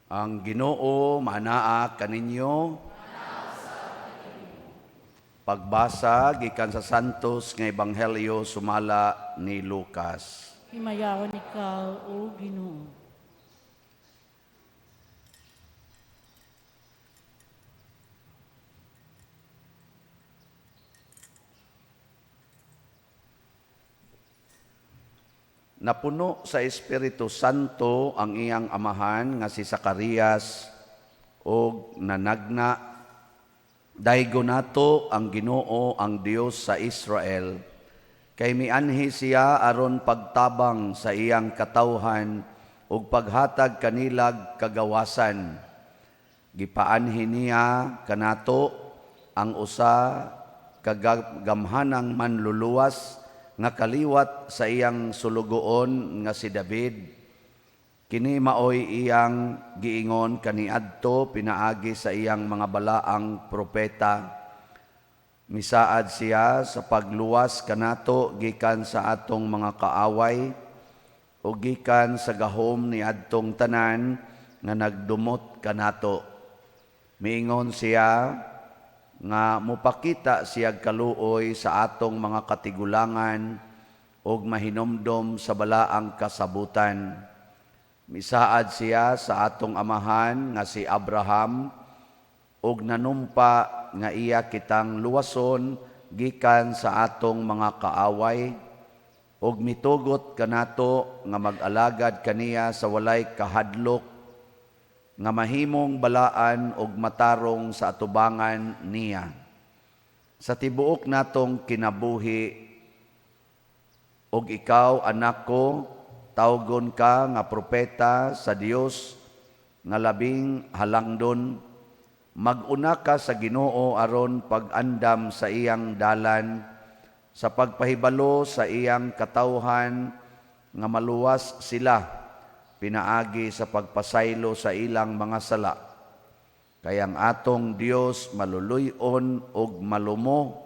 Ang Ginoo manaa kaninyo. Pagbasa gikan sa Santos nga Ebanghelyo sumala ni Lucas. Himayaon ikaw, O Ginoo. Napuno sa Espiritu Santo ang iyang amahan nga si Zacarias og nanagna, "Daygon nato ang Ginoo, ang Dios sa Israel, kay mianhi siya aron pagtabang sa iyang katawhan ug paghatag kanilag kagawasan. Gipaanhi niya kanato ang usa ka gamhanang manluluwas nga kaliwat sa iyang sulugoon nga si David. Kini maoy iyang giingon kaniadto pinaagi sa iyang mga balaang propeta. Misaad siya sa pagluwas kanato gikan sa atong mga kaaway o gikan sa gahom ni adtong tanan nga nagdumot kanato. Miingon siya nga mupakita siyag kaluoy sa atong mga katigulangan ug mahinomdom sa balaang kasabutan. Misaad siya sa atong amahan nga si Abraham ug nanumpa nga iya kitang luwason gikan sa atong mga kaaway ug mitugot kanato nga mag-alagad kaniya sa walay kahadlok, nga mahimong balaan ug matarong sa atubangan niya sa tibuok natong kinabuhi. Ug ikaw, anak ko, tawgon ka nga propeta sa Dios nga Labing Halangdon. Mag-una ka sa Ginoo aron pag-andam sa iyang dalan, sa pagpahibalo sa iyang katawhan nga maluwas sila pinaagi sa pagpasaylo sa ilang mga sala. Kay ang atong Dios maluluy-on ug malumo,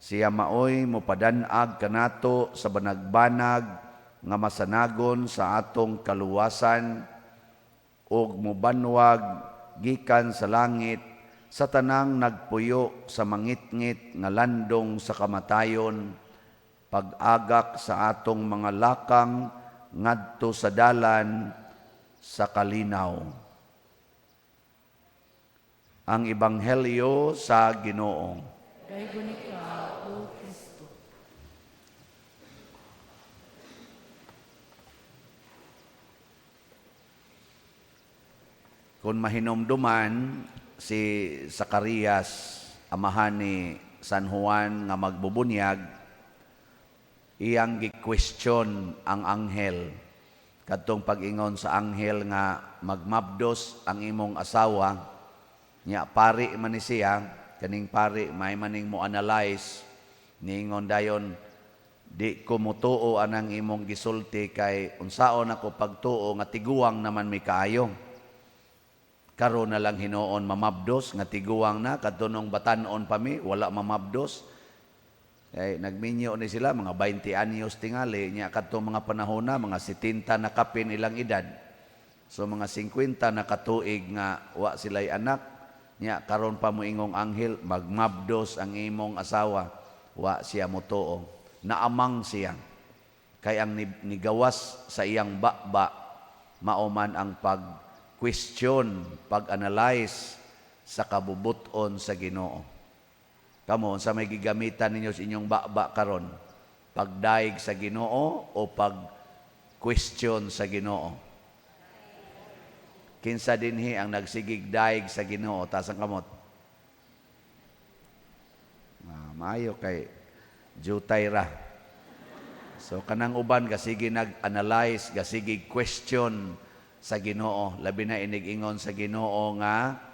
siya maoy mopadan-ag kanato sa banagbanag nga masanagon sa atong kaluwasan ug mobanwag gikan sa langit sa tanang nagpuyo sa mangitngit nga landong sa kamatayon, pag-agak sa atong mga lakang ngadto sa dalan sa kalinaw." Ang Ebanghelyo sa Ginoo. Daygon ikaw, O Kristo. Kung mahinumduman, si Zacarias, amahan ni San Juan nga magbubunyag, iyang gi-question ang anghel. Kadtong pag-ingon sa anghel nga magmabdos ang imong asawa, nya pari man ni siya, kaning pari may maning mo analyze, niingon dayon, "Di ko mutuo anang imong gisulti kay unsaon ako pagtuo nga tiguang naman mi kaayo? Karon na lang hinuon mamabdos nga tiguang na, kadtunong batan-on pa mi wala mamabdos." Kay nagminyo ni sila mga 20 anyos tingali, nya kadtong mga panahon na mga 70 na kapin ilang edad. So mga 50 na katuig nga wa sila'y anak, nya karon pa moingong anghel magmabdos ang imong asawa, wa siya motuo. Naamang siya. Kay ang nigawas sa iyang baba mao man ang pag-question, pag-analyze sa kabubuton sa Ginoo. Kamo, unsa may gigamitan ninyo sa inyong baba karon? Pagdaig sa Ginoo o pag-question sa Ginoo? Kinsa dinhi ang nagsigig daig sa Ginoo? Taas ang kamot. Maayo kay jutay ra. So kanang uban gasigi nag-analyze, gasigi question sa Ginoo, labi na inig-ingon sa Ginoo nga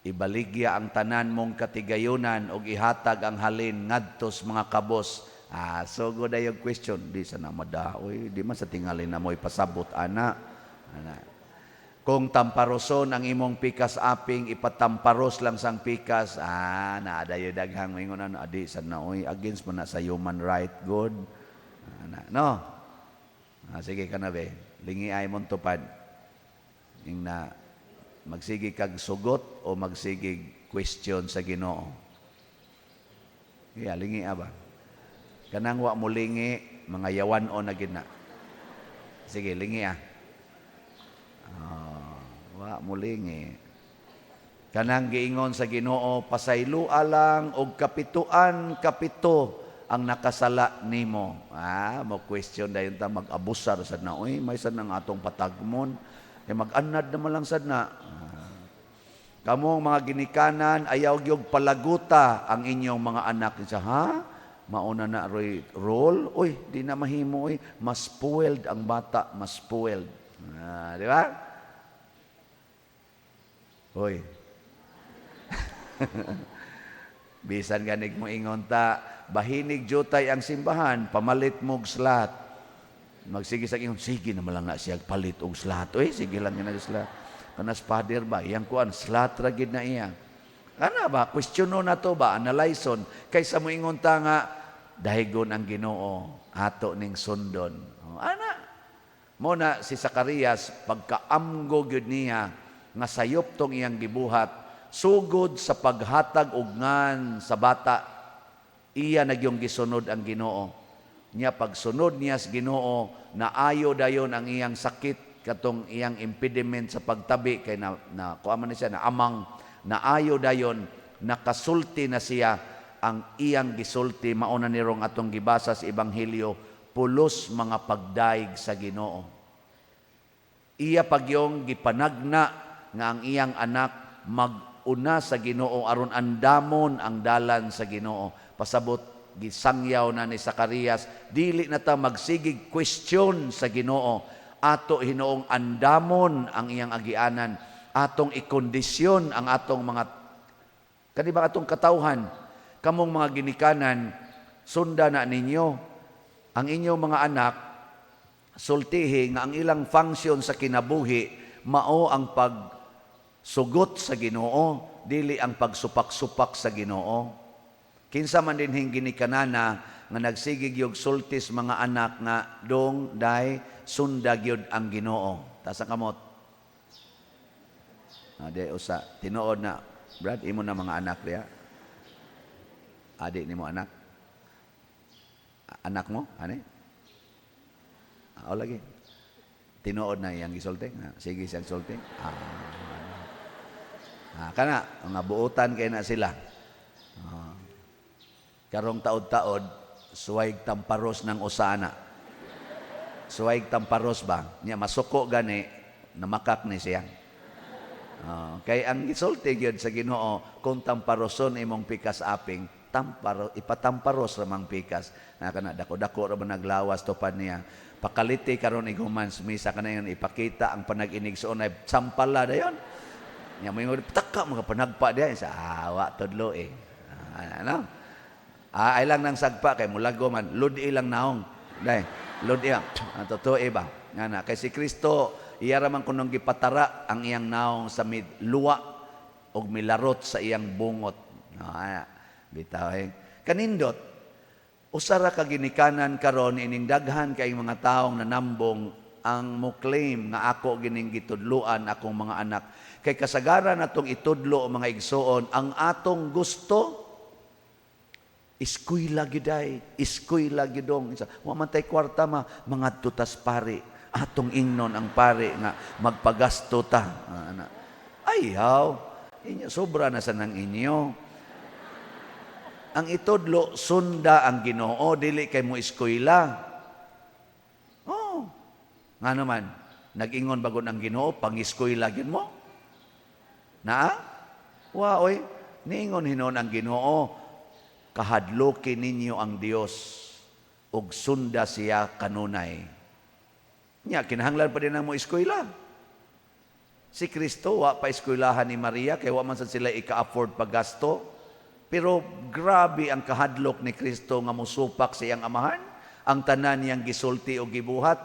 ibaligya ang tanan mong katigayunan og ihatag ang halin ngadto sa mga kabos. So good yung question. Di sa na madaoy, di man sa tingali na mo'y pasabot ana. Ana. Kung tamparoson ang imong pikas aping, ipatamparos lang sang pikas. Naadayo daghang moingon ano, adi sa na oy, against mo na sa human right good. Ana, no. Sige ka na be. Lingi ay mong tupad. Ing na magsige kag sugot o magsige question sa Ginoo. Iya, lingi ba? Kanang wa mo lingi, mga yawan o na gina. Sige, lingi ah. Oh, wa mo lingi. Kanang giingon sa Ginoo, "Pasayloa lang og kapituan kapito ang nakasala nimo." Ah, mo question dayon ta, mag-abusar sad na. Uy, may sad nang atong patagmon. Kay mag-anad naman lang sad na. Ah. Kamong mga ginikanan, ayaw gyud palaguta ang inyong mga anak. Sa ha? Mauna na roy role. Uy, di na mahimo uy. Mas spoiled ang bata, mas spoiled. Ah, di ba? Hoy. Bisan ganig mo ingon ta, bahinig jutay ang simbahan, pamalit mo og slot. Magsige sa ingon, sige naman lang na siya palit og slot. Uy, sige lang nga slot. Kanas father ba, iyang kuan, slot ra gid na iya. Kana ba, questiono na to ba, analyson, kaysa mo ingon ta nga, daygon ang Ginoo, ato ning sundon. Oh, ana. Mo na si Zacarias, pagkaamgo gyud niya, nga sayop tong iyang gibuhat, sugod sa paghatag og ngan sa bata, iya nagyong gisunod ang Ginoo. Nya pagsunod niya sa Ginoo, naayo dayon ang iyang sakit, katong iyang impediment sa pagtabi kay na, na kuha man ni siya na amang, naayo dayon, nakasulti na siya. Ang iyang gisulti mao na nirong atong gibasa sa ebanghelyo, pulos mga pagdaig sa Ginoo. Iya pagyong gipanagna nga ang iyang anak maguna sa Ginoo aron andamon ang dalan sa Ginoo. Pasabot gisangyaw na ni Zacarias, dili na ta magsigig question sa Ginoo, ato hinuong andamon ang iyang agianan, atong ikondisyon ang atong mga kani ba atong katawhan. Kamong mga ginikanan, sunda na ninyo ang inyong mga anak, sultihi nga ang ilang function sa kinabuhi mao ang pagsugot sa Ginoo, dili ang pagsupak-supak sa Ginoo. Kinsa man dinhing ginikanana nga nagsigig yung sultis mga anak nga dong day sunda gyud ang Ginoo? Taas ang kamot. Ade usa, tinuod na, Brad, imo na mga anak diya. Adi nimo anak. Anak mo, ani? Ah, lagi. Tinuod na iyang gisulti. Ah, sige siyang sulti. Ah, ah, kana mga buotan kay na sila. Ah. Karong taod-taod, suway tamparos ng usana. Suway tamparos ba? Nya masuko gani, namakak ni siya. Ah, kay ang gisulti gyud sa Ginoo, kung tamparoson imong pikas aping, tamparo, ipatamparos ramang pikas. Na kana dako-dako ra ba naglawas to pa niya. Pakaliti karon iguman sa misa kana yun ipakita ang panag-inig suon ay sampala dayon. Nya mo ingon taka mga panagpa diya sa awa tudlo eh. Ah, ano? Ah, ay lang nang sagpa kay mulago man, ludi lang naong. Day, ludi ang totoo eh ba? Nga na kay si Kristo iya ra man kunong gipatara ang iyang naong sa mid luwa og milarot sa iyang bungot. Ah, bitaw eh. Kanindot, usa ra ka ginikanan karon ining daghan kay mga taong nanambong ang mo claim nga ako gining gitudluan akong mga anak. Kay kasagaran atong itudlo, mga igsuon, ang atong gusto, eskwela giday, eskwela gidong. Isa, wa man tay kwarta ma, mga tutas pari. Atong ingnon ang pari nga magpagasto ta. Ah, ana. Ayaw. Inyo, sobra na sa nang inyo. Ang itudlo, sunda ang Ginoo, dili kay mo eskwela. Oh. Nga naman, nag-ingon bagon ang Ginoo, pang-eskwela gyud mo. Naa? Wa oy, niingon hinon ang Ginoo, kahadloki ninyo ang Dios ug sunda siya kanunay. Nya kinahanglan pa din ang mo eskwela. Si Kristo wa pa eskwelahan ni Maria kay wa man sad sila ika-afford paggasto. Pero grabe ang kahadlok ni Kristo nga musupak sa iyang amahan. Ang tanan niyang gisulti o gibuhat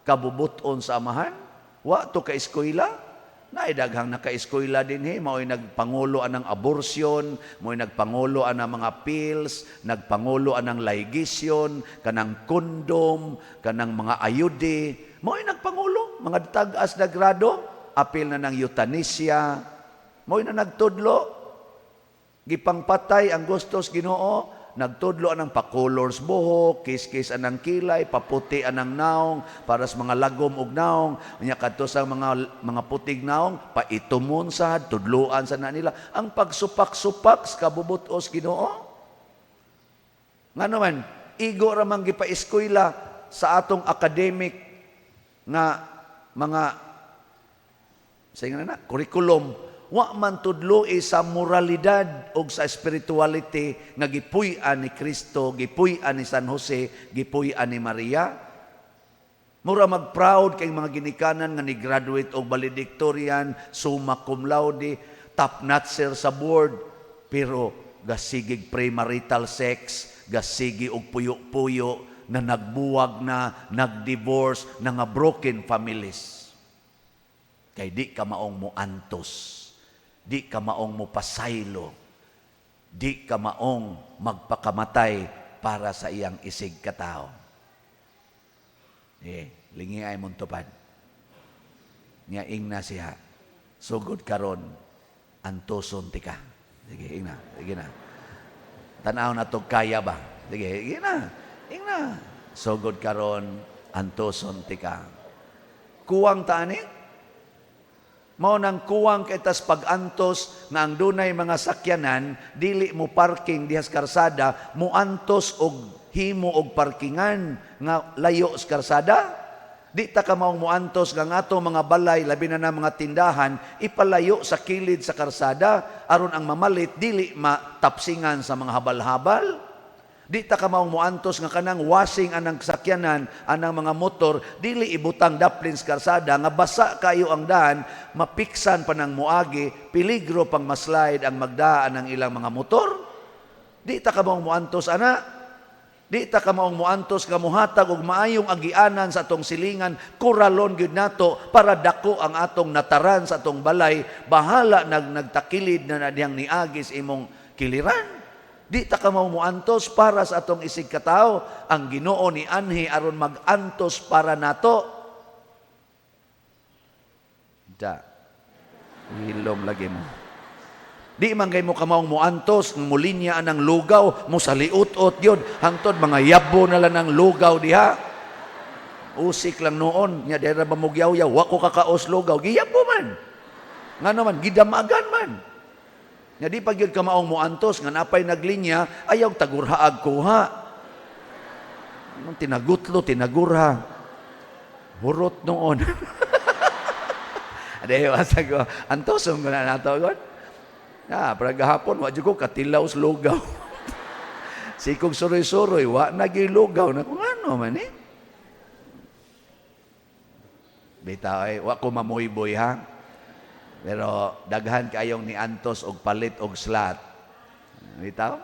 kabubuton sa amahan. Wa to ka eskwela. Naay daghang naka-eskwela dinhi, mao'y nagpangulo anang abortion, mao'y nagpangulo anang mga pills, nagpangulo anang ligasyon, kanang kondom, kanang mga ayude, mao'y nagpangulo, mga tag-as na grado. apil na ng euthanasia. Mao na nagtudlo, gipangpatay ang gustos Ginoo, nagtudlo anang pa-colors buhok, kiskis anang kilay, paputi anang naong para sa mga lagom og naong, nya kadto sa mga putig naong, paitumon sad, tudloan sa na nila ang pagsupak-supak sa kabubutos Ginoo. Ngano man, igo ra man gipa-eskwela sa atong academic nga mga sa nga na curriculum, wa man tudloi sa moralidad og sa spirituality nga gipuy-an ni Kristo, gipuy-an ni San Jose, gipuy-an ni Maria. Mura mag-proud kay mga ginikanan nga ni-graduate og valedictorian, summa cum laude, top notcher sa board, pero gasigig premarital sex, gasigi og puyo-puyo, na nagbuwag na, nag-divorce, na nga broken families. Kay di ka maong moantos, di ka maong mopasaylo, di ka maong magpakamatay para sa iyang isig katao. Eh, lingi ay mong tupad. Nga ingna siya, sugod karon, antoson ti ka. Sige, ingna, sige na. Tanaw na to, kaya ba? Sige, sige na. Ingna. Sugod karon, antoson ti ka. Kuwang taani? Mao nang kuwang kay tas pag-antos nga ang dunay mga sakyanan dili mo parking diha sa karsada, mo antos og himo og parkingan nga layo sa karsada. Di ta ka maong moantos nga ang atong mga balay, labi na na mga tindahan, ipalayo sa kilid sa karsada aron ang mamalit dili matapsingan sa mga habal-habal. Di ta ka maong moantos nga kanang washing anang sakyanan, anang mga motor, dili ibutang daplin sa karsada nga basa kayo ang daan, mapiksan pa ng muagi, peligro pang maslide ang magdaan ang ilang mga motor. Di ta ka maong moantos ana. Di ta ka maong moantos nga muhatag og maayong agianan sa atong silingan, kuralon gyud nato para dako ang atong nataran sa atong balay, bahala nagtakilid na na diyang niagis imong kiliran. Di ta ka maong moantos para sa atong isig katao, ang Ginoo ni anhi aron magantos para nato. Da. Hilom lagi mo. Di man kay mo kamaong moantos, mulinya anang lugaw, mo saliut-ot yun, hangtod mga yabo na lang ng lugaw diha. Usik lang noon, nya dira ba mogyaw-yaw, wa ko kakaos lugaw, giyabo man. Nga naman, gidamagan man. Nga di pa gyud ka maong moantos, nga napay naglinya, ayaw tagurhaag kuha. Anong tinagutlo, tinagurha. Hurot noon. Ade, asa ko, antoson ko na nato, God. Na, para gahapon, wa jud ko katilaw sa lugaw. Sikog suroy-suroy, wa na gyud lugaw. Na kung ano man eh. Bitaw ay, wa ko mamuyboy ha. Pero daghan kayong ni antos og palit og slot. Bitaw?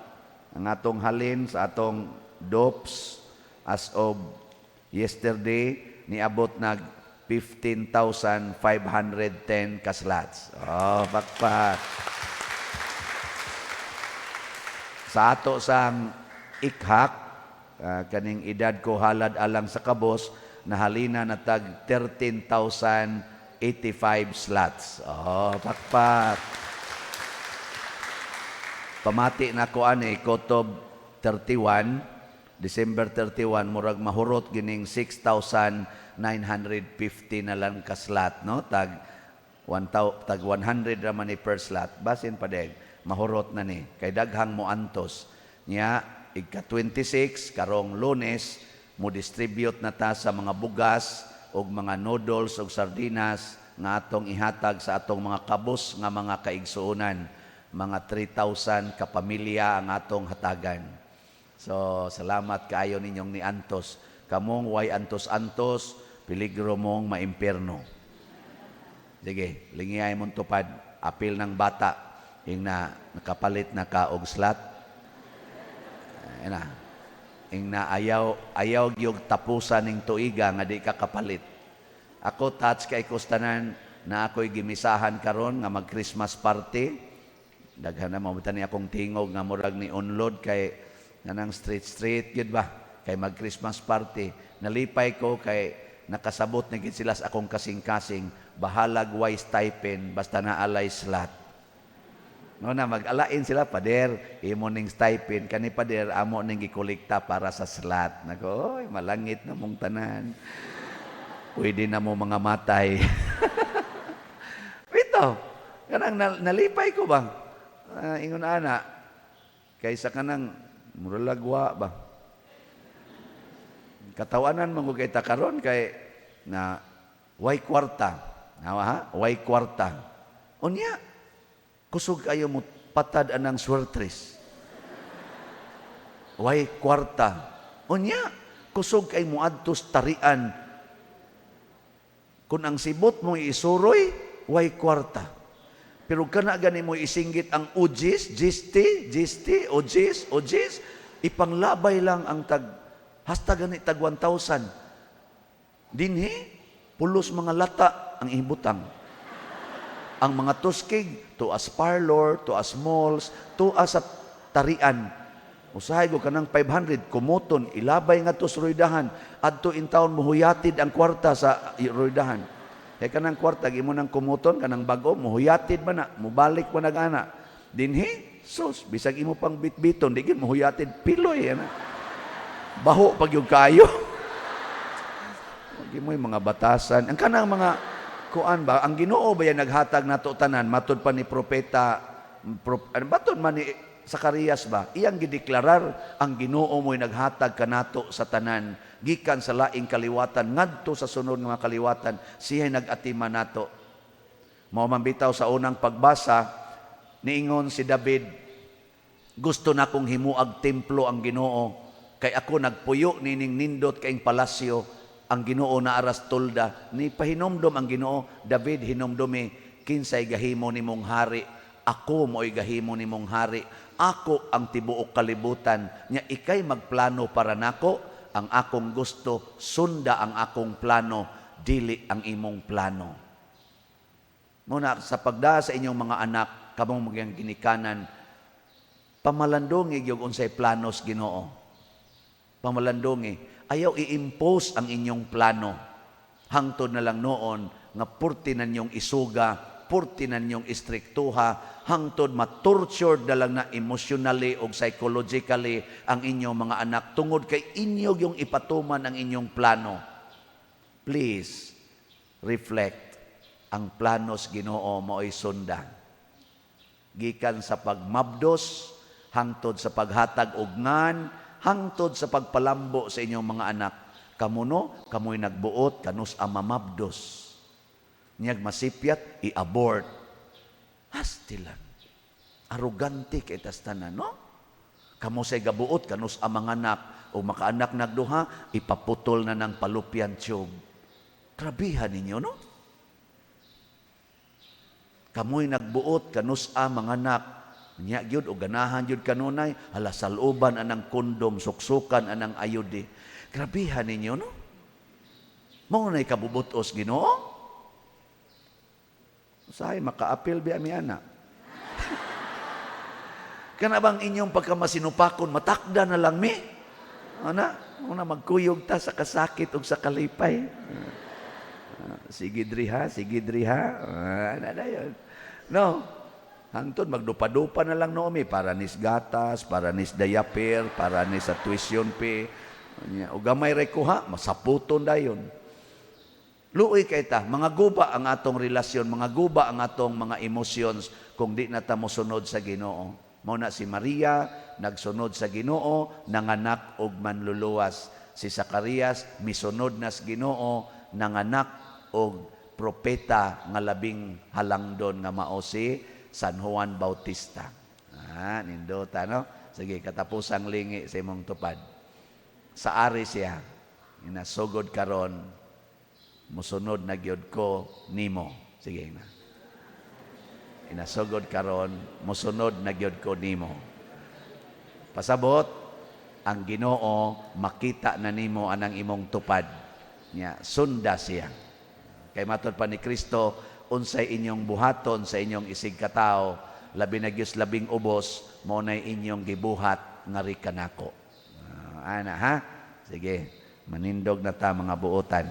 Ang atong halin sa atong DOPS as of yesterday niabot nag 15,510 ka slots. Oh, pakpak. Sa ato sang ikhak, kaning edad ko halad alang sa kabos, nahalina na tag 13,085 slots. Oh, pakpak. Pamati na ko ani Kotob 31, December 31, murag mahurot gining 6,950 na lang ka slot, no? Tag 1 tag 100 ra man ni per slot. Basin pa deg, mahurot na ni kay daghang mo antos. Nya igka 26 karong Lunes mo distribute na ta sa mga bugas og mga noodles og sardinas nga atong ihatag sa atong mga kabus nga mga kaigsuonan. Mga 3,000 ka pamilya ang atong hatagan. So, salamat kaayo ninyong ni Antos. Kamong way antos-antos, peligro mong maimpierno. Sige, lingiyay mong tupad, apil ng bata, ing na nakapalit na ka og slot. Ay na. Ing na ayaw ayaw gyud tapusan ning tuiga nga di ka kapalit. Ako touch kay kustanan na ako'y gimisahan karon nga mag Christmas party. Daghan na mo ni akong tingog nga murag ni unload kay nganang street street gyud ba kay mag Christmas party. Nalipay ko kay nakasabot na gid sila sa akong kasing-kasing. Bahalag way stipend basta naa lay slot. No na mag-alain sila, "Pader, imo ning stipend kani, pader, amo ning gikolekta para sa slot." Nako, oy, malangit na mong tanan. Pwede na mo mga matay. Bitaw, kanang nalipay ko ba? Ingon ana, kaysa kanang muralagwa ba? Katawanan man ko kay ta karon kay na way kwarta. Nawa ha? Way kwarta. Unya, kusog kayo mo patad anang swertres. Way kwarta. Unya, kusog kay mo adtos tarian. Kung ang sibot mo isuroy, way kwarta. Pero kana gani mo isinggit ang ujis, gisti, gisti, ujis, ujis, ipanglabay lang ang tag, hasta gani tag 1,000. Dinhi, pulos mga lata ang ibutang. Ang mga tuskig, tuas parlor, tuas malls, tuas sa tarian. Usahay ko kanang 500, kumuton, ilabay nga to sa roydahan. Adto in town, muhuyatid ang kwarta sa roydahan. Kay kanang kwarta, imo nang kumuton, kanang bago, muhuyatid man na, mubalik man nag-ana. Dinhi, sus, bisag imo pang bitbiton, di gyud muhuyatid, piloy. Ana. Baho pag yung kayo. Wag mo yung mga batasan. Ang kanang mga kuan ba, ang Ginoo ba yan naghatag nato tanan matud pa ni propeta ano, matud man ni Zacarias ba, iyang gideklarar ang Ginoo mo'y naghatag kanato sa tanan gikan sa laing kaliwatan ngadto sa sunod nga mga kaliwatan, siya nag-atiman nato. Mao man bitaw sa unang pagbasa niingon si David, "Gusto na kong himuag templo ang Ginoo kay ako nagpuyo nining nindot kaing palasyo, ang Ginoo na aras tolda." Ni pahinomdom ang Ginoo, "David, hinomdomi kinsay gahimo nimong hari. Ako mo'y gahimo nimong hari. Ako ang tibuok kalibutan nya ikay magplano para nako. Ang akong gusto, sunda ang akong plano, dili ang imong plano." Muna sa pagdaa sa inyong mga anak, kamong mga ginikanan, pamalandungi gyud unsay planos Ginoo. Pamalandungi, ayaw i-impose ang inyong plano. Hangtod na lang noon nga purti na ninyong isuga, purti na ninyong istriktuha, hangtod ma-tortured na lang na emotionally o psychologically ang inyong mga anak tungod kay inyo yung ipatuman ang inyong plano. Please reflect, ang planos Ginoo mao'y sunda. Gikan sa pagmabdos, hangtod sa paghatag og ngan, hangtod sa pagpalambo sa inyong mga anak. Kamuno, kamoy nagbuot, kanus mamabdos. Niyag masipyat, i-abort. Hastilan. Arugante kay tas tanan, no? Kamo say gabuot, kanus manganak, o makaanak nagduha, ipaputol na ng fallopian tube. Grabihan ninyo, no? Kamoy nagbuot, kanus manganak. Nya gyud o ganahan gyud kanunay, hala, saluban anang kondom, suksukan anang ayudi. Grabihan ninyo, no? Mao na'y kabubutos Ginoo. Usahay makaapil biya mi ana. Kana bang inyong pagkamasinupakon, matakda na lang mi? Ana, una magkuyog ta sa kasakit ug sa kalipay. Sige dri ha, sige dri ha. Ana na yun. No. Hangtod magdupa-dupa na lang noomi para nis gatas, para nis diaper, para ni sa tuition fee. Nya, o gamay ray kuha, masaputon dayon. Luoy kay ta, mga guba ang atong relasyon, mga guba ang atong mga emotions kung di na ta mosunod sa Ginoo. Mao na si Maria nagsunod sa Ginoo, nanganak og manluluwas. Si Zacarias misunod na sa Ginoo, nanganak og propeta nga labing halangdon nga mao si San Juan Bautista. Nindota, no? Sige, katapusang lingi sa imong tupad. Sa ari siya, inasugod karon, musunod na gyud ko nimo. Sige na. Inasugod karon, musunod na gyud ko nimo. Pasabot, ang Ginoo makita na nimo anang imong tupad. Nya, sunda siya. Kay matod pa ni Kristo, unsay inyong buhaton sa inyong isig katao, labi na gyud labing ubos, mao nay inyong gibuhat ngari kanako. Ana ha? Sige, manindog na ta, mga buotan.